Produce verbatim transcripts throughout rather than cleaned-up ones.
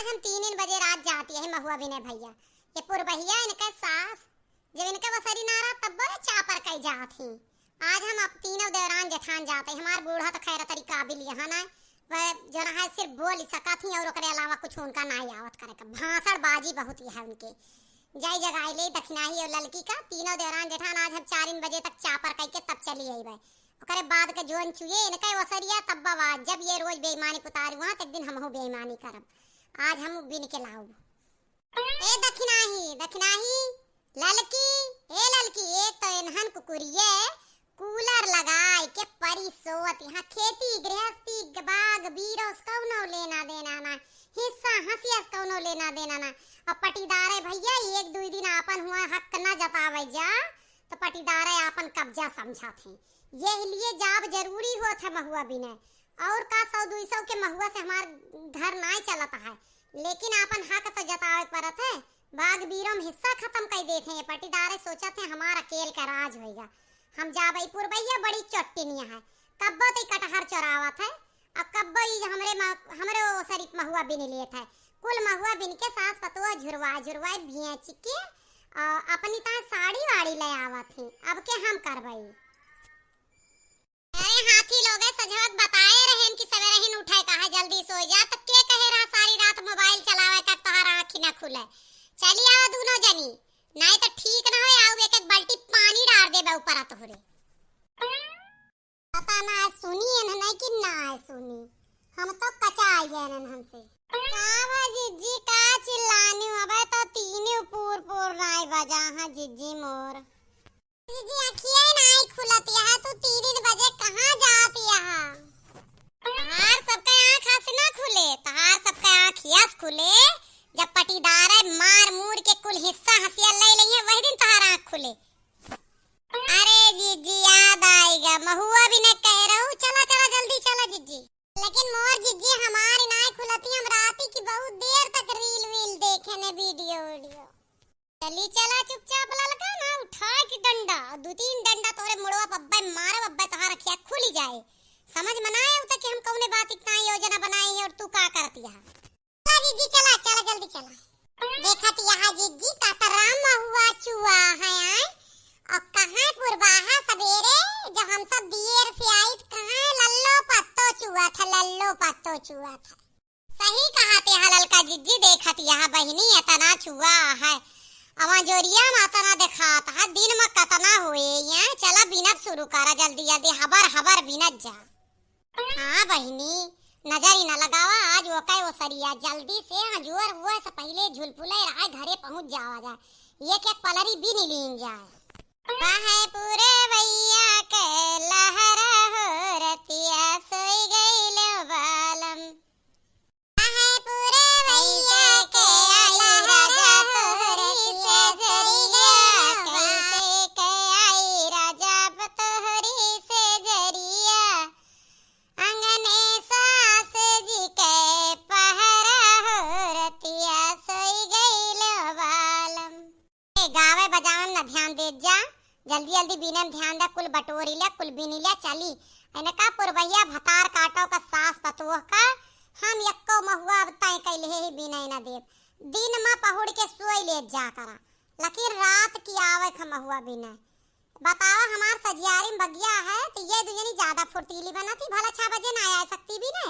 हम तीन बजे रात जाती है महुआ बिने भइया। ये पुरबहिया इनके सास, जब इनके वसरी ना रहा तब बड़े चापर कई जात ही। आज हम अब तीनों देवरान जेठान जाते हैं। हमार बूढ़ा तो खैर तरी काबिल यहाँ ना, वह जो ना है सिर्फ बोल ही सकत ही और ओकरे अलावा कुछ उनका ना ही आवत करे का। भाषण बाजी बहुत ही है उनके। जाई जगाई ले दखिनाही और ललकी का, तीनों देवरान जेठान आज हम चार बजे तक चापर कई के तब चली अइबे। ओकरे बाद के जोन चुए इनके वसरिया तब बाबा, जब ये रोज बेईमानी पुतारी वहाँ तो एक दिन हमहू बेईमानी करब। आज हम बिन के लाऊ। ए दखिनाही, दखिनाही, ललकी, ए ललकी, एक तो एनहन कुकुरिये कूलर लगाए के परी सोवत, यहाँ खेती गृहस्थी बाग बीरस कौनो लेना देना ना, हिस्सा हंसियस कौनो लेना देना ना। अब पटीदारे भइया एक दुई दिन आपन हुआ हक ना जतावे जा, तो पटीदारे आपन कब्जा समझत हैं। यही लिए जाब जरूरी होत है महुआ बिने। और का सौ दुई सौ के महुआ से हमार घर नाय चलत है, लेकिन आपन हक तो जतावे पड़त है। बाग बीरो में हिस्सा खत्म कर देते हैं, पटीदारे सोचत हैं हमार अकेल का राज होइगा। हम जाबई पुरबैया बड़ी चट्टिनिया है, कब्बो तो ई कटहर चोरावत है, अब कब्बो ई हमरे म-, हमरे ओ शरीफ महुआ बिन लेत है। कुल महुआ बिन के सास पतोह झुरवा झुरवा बेच के, आ, अपनी तान साड़ी वाड़ी ले आवत हैं। अब के हम करबई? अरे हाथी लोगे सजवत बताए रहेन कि सवेरे ही उठे का है, जल्दी सो जा, तो के कहे रहा सारी रात मोबाइल चलावे का तोहार आँखी ना खुले? चली आवा दोनों जनी, नहीं तो ठीक ना होए, आऊ एक एक बाल्टी पानी डार देबे ऊपर तोहरे। पता ना सुनी है नहीं कि ना सुनी, हम तो कचा आई है हमसे। का भा जिज्जी का चिल्लानी, अबे तो तीनी पूर पूर नाई बजा, हाँ जिज्जी मोर। जिज्जी अखिया नाई खुलत यहाँ, तू तीन बजे कहाँ जात यहाँ? तहार सबके आँख हंस ना खुले, तहार सबके आँख यस खुले, जब पटीदारे मार मूर के कुल हिस्सा हंसिया ले लइहे, वही दिन तहार आँख खुले। अरे जिज्जी, याद आइगा, महुआ बिने कह रहू, चला, चला, जल्दी चला जिज्जी। लेकिन मोर जिज्जी हमारी नाई खुलती, हम राती की बहुत देर तक reel वील देखे ने, video, video। चली चला चुपचाप ललका ना उठा के डंडा, दू तीन डंडा तोरे मुड़वा पब्बे मारब, अब्बे तोहार अखिया खुली जाए। समझ में ना आए उता कि हम कौने बात इतना योजना बनाई है और तू का करती है। चला जिज्जी, चला, चला, जल्दी चला। देखत यहाँ जिज्जी कतरा महुआ चुआ है, आय? और कहाँ पुरबाहा सबेरे, जब हम सब दियर से आई, तो कहाँ लल्लो पत्तो चुआ था, लल्लो पत्तो चुआ था। सही कहा ते हा ललका जिज्जी, देखत यहाँ बहिनी इतना चुआ है, अवा जोरिया में इतना देखात है, दिन में कतना होए, यहाँ चला बिनब शुरू करा, जल्दी जल्दी हबर हबर बिनत जा। हाँ बहिनी, नजर ही न लगावा, आज ओकै ओसरिया जल्दी से अंजोर हुए से पहिले झुलपुले रहा घरे पहुँच जावा जाए, एक एक पलरी बिन लीन जाए। बहे पुरवैया के लहर हो रतिया सोई गइल बालम। बहे पुरवैया के लहर हो रतिया सोई गइल बालम। कैसे के आई राजा अब तोहरी से जरिया। अंगने सास जी के पहरा हो रतिया सोई गइल बालम। ए, गावे बजावन न ध्यान देत जा, जल्दी जल्दी बीने में ध्यान दे, कुल बटोरी ले, कुल बीनी ले, चली। इनका पुरबहिया भतार काटो का सास पतोह का, हम यक्को महुआ अब तय कैले ही बीने न देब। दिन में पहुड़ के सोई लेत जा करा, लेकिन रात की आवे ख महुआ बीने। बतावा, हमार सजियारी में बगिया है, तो ये दुजनी ज्यादा फुर्तीली बनत ही। भला छह बजे ना आए सकती बीने,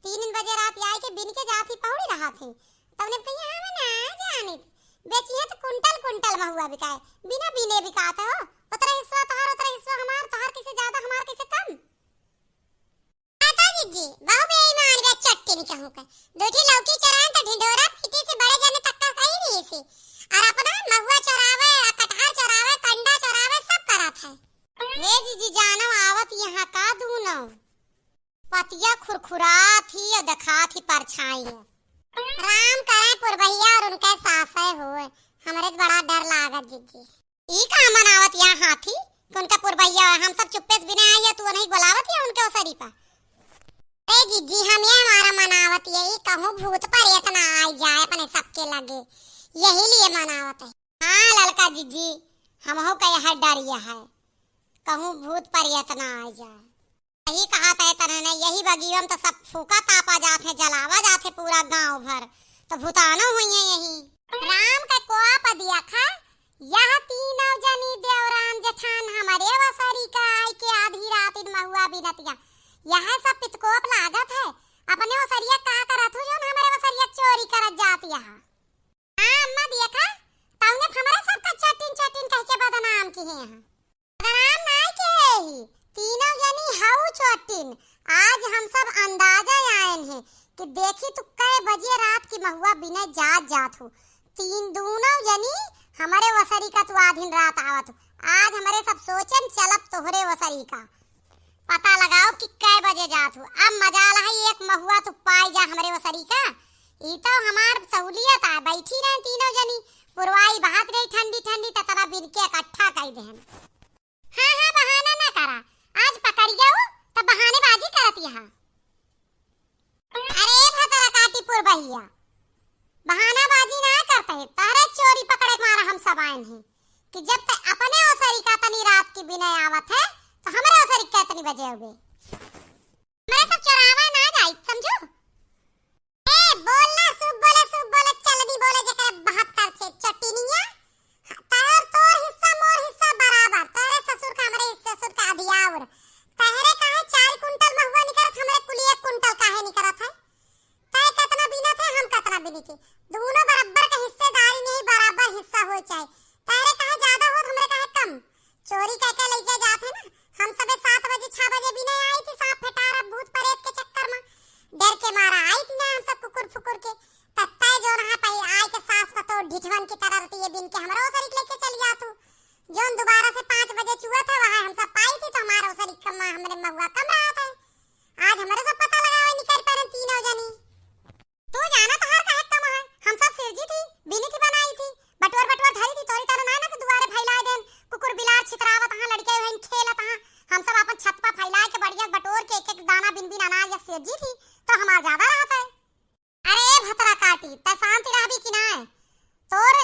तीन बजे रात आए के बीन के जात ही, पहुड़ी रहत ही। तब ने कहिया हम ना जानित, बेचिए तो कुंटल कुंटल महुआ बिकाए, बिना बीने बिकात हो। उतरा हिस्सा तोहार, उतरा हिस्सा हमार, तोहार कैसे ज्यादा, हमार कैसे कम? माता जिज्जी, बहु बेईमान बे चट्टिन कहूँ के। दो ठी लौकी चोरान त ढिंढोरा पीटी से बड़े जने तक का कही रही से। और अपना महुआ चोरावे, आ कटहर चोरावे, कंडा चोरावे, सब करत है। हे जिज्जी जानो आवत यहाँ का दूनो। पतिया खुरखुरात ही और देखात ही परछाई है। राम करे पुरबहिया और उनके सास है होए। हमरे तो बड़ा डर लागत जिज्जी। ई का मनावत या हाथी? कि उनका पुरबहिया है, हम सब चुप्पे से बिना आई है, तू नहीं बुलावत या उनके ओसरी पर? ए जिज्जी, हम ये हमारा मनावत ये, ई कहूँ भूत प्रेत ना आई जाए अपने सबके लगे, यही लिए मनावत है। हाँ ललका जिज्जी, हमहू का यह डर यह है, कहूँ भूत प्रेत ना आई जाए। सही कहा तय तने ने, यही बगिया में तो सब फूका तापा जात है, जलावा जात है पूरा गांव भर। तो भुतानो हुइये यही। राम के कोआ पर दिया खा, यह तीनों जनी देवरान जेठान हमरे ओसरी का आइके आधी रात इन महुआ बिनतिया। यह सब पितकोप लागत है, अपने ओसरिया का करत हूँ जौन हमरे ओसरिया चोरी करत जात यहाँ। हाँ अम्मा दिया खा, तौने हमरे सबका चटिन चटिन कह के बदनाम किहे हैं। बदनाम नाय किहे ही, तीनों जनी हऊ चटिन। आज हम सब अंदाजा आयन है कि देखी तू कै बजे रात की महुआ बिने जात जात हूँ। तीन दूनों जनी हमरे ओसरी का तू आधिन रात आवत हूँ। आज हमरे सब सोचन चलब तोहरे ओसरी का। पता लगाओ कि कै बजे जात हूँ। अब मजाल है एक महुआ तू पाई जा हमरे ओसरी का। ई तो हमार सहूलियत है, बैठी रहे तीनों जनी, पुरवाई बहत रही ठंडी ठंडी, त तरा बिन के इकट्ठा कई देहन। हाँ, हाँ, बहाना ना करा, आज पकड़ गया हूँ, त बहानेबाजी करत यहाँ। अरे भतरा काटी पुरबहिया, बहानाबाजी ना करते हैं, तहरे चोरी पकड़े के मारा हम सब आयन हैं कि जब तक अपने ओसरी का तनी रात की बिनय आवत है, तो हमरे ओसरी का तनी बजे होबे। हमरे सब चोरावा ना जाई, समझू? ए, बोलना, शुभ बोले, शुभ बोले, चलनी बोले, जेकरे बहत्तर छे चटिनिया। तोर, तोर हिस्सा, मोर हिस्सा बराबर। तोरे ससुर का, हमरे ससुर का अधियाउर। तहरे काहे चार कुंटल महुआ निकरत, हमरे कुल एक कुंटल काहे निकरत है? तय कतना बिनत है, हम कतना बिनी थी। दोनों बराबर के हिस्सेदारी नहीं, बराबर हिस्सा होए चाहे। तहरे काहे ज्यादा होत, हमरे काहे कम? चोरी कह के लइके जात है ना। हम सबे सात बजे, छह बजे बिने आई थी, सांप फेटार भूत प्रेत के चक्कर में। डर के मारा आई थी ना हम सब कुकुर फुकुर के। तत्ता जो रहा पाई आए के सास पतोह ढिठवन की तरह रहती है, बिन के हमरा ओसरी के लेके चली जात हूँ। जौन दोबारा से पाँच बजे चुआ था, वहाँ हम सब पाई थी, तो हमारा ओसरी कम, हमरे महुआ कम रहा था। आज हमरे सब पता लगावे निकल पड़न तीनों जनी। तू जाना तोहार काहे कम है, हम सब सिरजी थी, बिनी थी बनाई थी, बटोर बटोर धरी थी, तोरी तरह ना ना तो दुआरे फैलाए देन, कुकुर बिलार छितरावत हाँ, लड़के वहीं खेलत हाँ, हम सब अपन छत पर फैलाए के बढ़िया बटोर के एक एक दाना बिन बिन अनाज या सिरजी थी, तो हमार ज्यादा रहत है। अरे भतरा काटी, तै शांति रहबी कि ना? तोर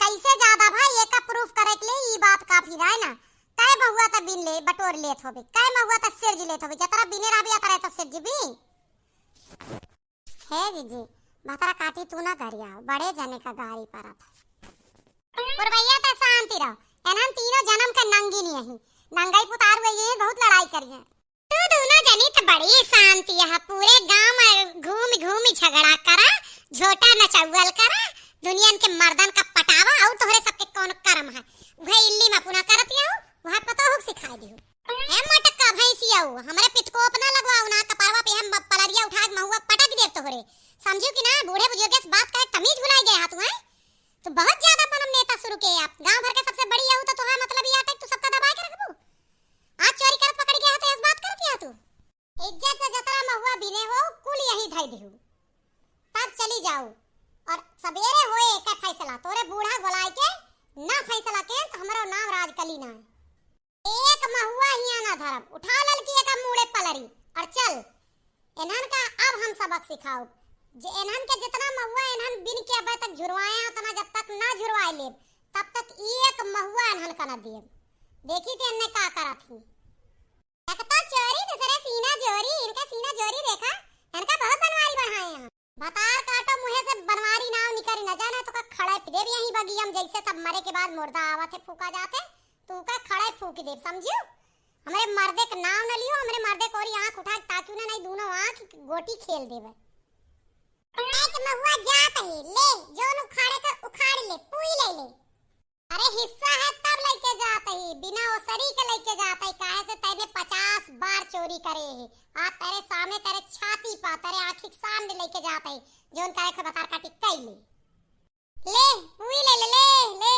कैसे ज्यादा भाई, एका proof करे के लिए ई बात काफी रहे ना। कै महुआ त बिन ले, बटोर लेत होबे, कै महुआ त सिरज लेत होबे, जतरा बिने रहबी अतरा त सिरजबी। हे जीजी, भतरा काटी तू ना गरियाओ, बड़े जने का गारी परत है। पुरबहिया त शांति रहो, एनहन तीनों जन्म के नंगी नहीं यही, नंगई पुतार हुए ये बहुत लड़ाई करी है। तू दूनो जनी त बड़ी शांति है, पूरे गांव में घूम घूम झगड़ा करा, झोटा नचौवल करा, दुनियन के मर्दन का पटावा और तोहरे सबके कौन कर्म है, वह इल्ली में पुना करत हो, वह पतोहू के सिखाई दियो। हे मटक्का भैंसिया, हमरे पितकोप ना लगवाओ ना, कपड़वा पे हम पलरिया उठा के महुआ पटक देब तोहरे, समझू कि ना? बूढ़े बुजुर्ग से बात करे तमीज भुलाई गए हा तू, हैं? तू बहुत ज्यादा बनम नेता शुरू के, आप गांव भर के सबसे बड़ी यहू तो तोहार मतलब ये आटे कि तू सबका दबाए के रखबू। आज चोरी करत पकड़ गया है तो इस बात करत या तू? इज्जत से जतरा महुआ बिने हो, कुल यही धई देहू, तब चली जाऊ। और सवेरे होए एका फैसला, तोरे बूढ़ा बोलाए के ना फैसला के तो हमरो नाम राजकली ना है। एक महुआ हिया ना धरब, उठा ललकी एका मूड़े पलरी और चल। इन्हन का अब हम सबक सिखाउब। जे इन्हन के जितना महुआ इन्हन बिन के अबे तक झुरवाए हैं, उतना जब तक ना झुरवाए लेब, तब तक एक महुआ इन्हन का ना देब। देखी थे इन्हें का करत ही। एक तो चोरी, दूसरे सीना जोरी, इनका सीना जोरी देखा, इनका बहुत बनवारी बढ़ाए हैं। भतार काटो मुँहे से बनवारी नाव निकरी न जाने तो का खड़े देब यहीं बगिया में, जैसे सब मरे के बाद मुर्दा आवत है फूका जाते, तू का खड़े फूक देब, समझियो? हमरे मर्दे के नाव न लियो, हमरे मर्दे कोरी आँख उठा के ताकियो ना, नहीं दूनो आँख गोटी खेल देबे। एक महुआ जात ही, ले, जोन उखाड़े कर उखाड़ ले, पूई ले ले। अरे हिस्सा है तब लइके जात ही, बिना ओसरी के लइके जात ही, काहे से तैने पचास बार चोरी करे ही, आ तेरे सामने, तेरे छाती पा, तेरे आँखी के सामने लइके जात ही, जोन करे के भतार काटी कई ले। ले, पूई ले ले, ले, ले।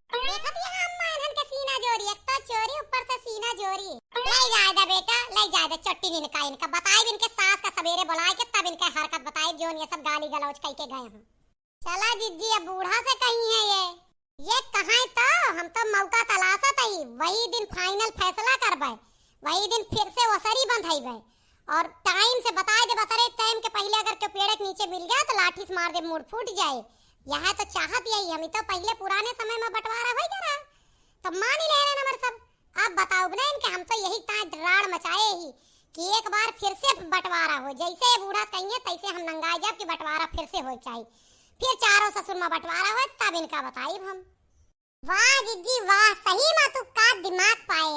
देखत ही अम्मा इन्हन के सीना जोरी, एक तो चोरी ऊपर से सीना जोरी। ले जाए दे बेटा, ले जाए दे, चोटी इनका, इनका बताइब, इनके सास का सवेरे बुलाए के तब इनका हरकत बताइब, जोन ये सब गाली गलौज कई के गए हैं। चला जिज्जी, अब बूढ़ा से कही है ये। ये कहाँ तो, हम तो मौका तलाशत ही, वही दिन final फैसला करबे, वही दिन फिर से ओसरी बंधइबे। और time से बताए दे, बतरे time के पहले अगर केहू पेड़ के नीचे मिल गया तो लाठी से मार दे, मुड़ फूट जाए। यह तो चाहत यही, हम तो पहले पुराने समय में बंटवारा होई करा, तब मान ही ले रहे हमर सब। अब बताओ ना इनके, हम तो यही ताए राड़ मचाए ही कि एक बार फिर से बंटवारा हो, जैसे ये बूढ़ा कहिए तैसे हम नंगाए जाब कि बंटवारा फिर से हो चाहे। फिर चारों ससुर मा बंटवारा होए, तब इनका बताइब हम। वाह जिज्जी वाह, सही मा तू का दिमाग पाए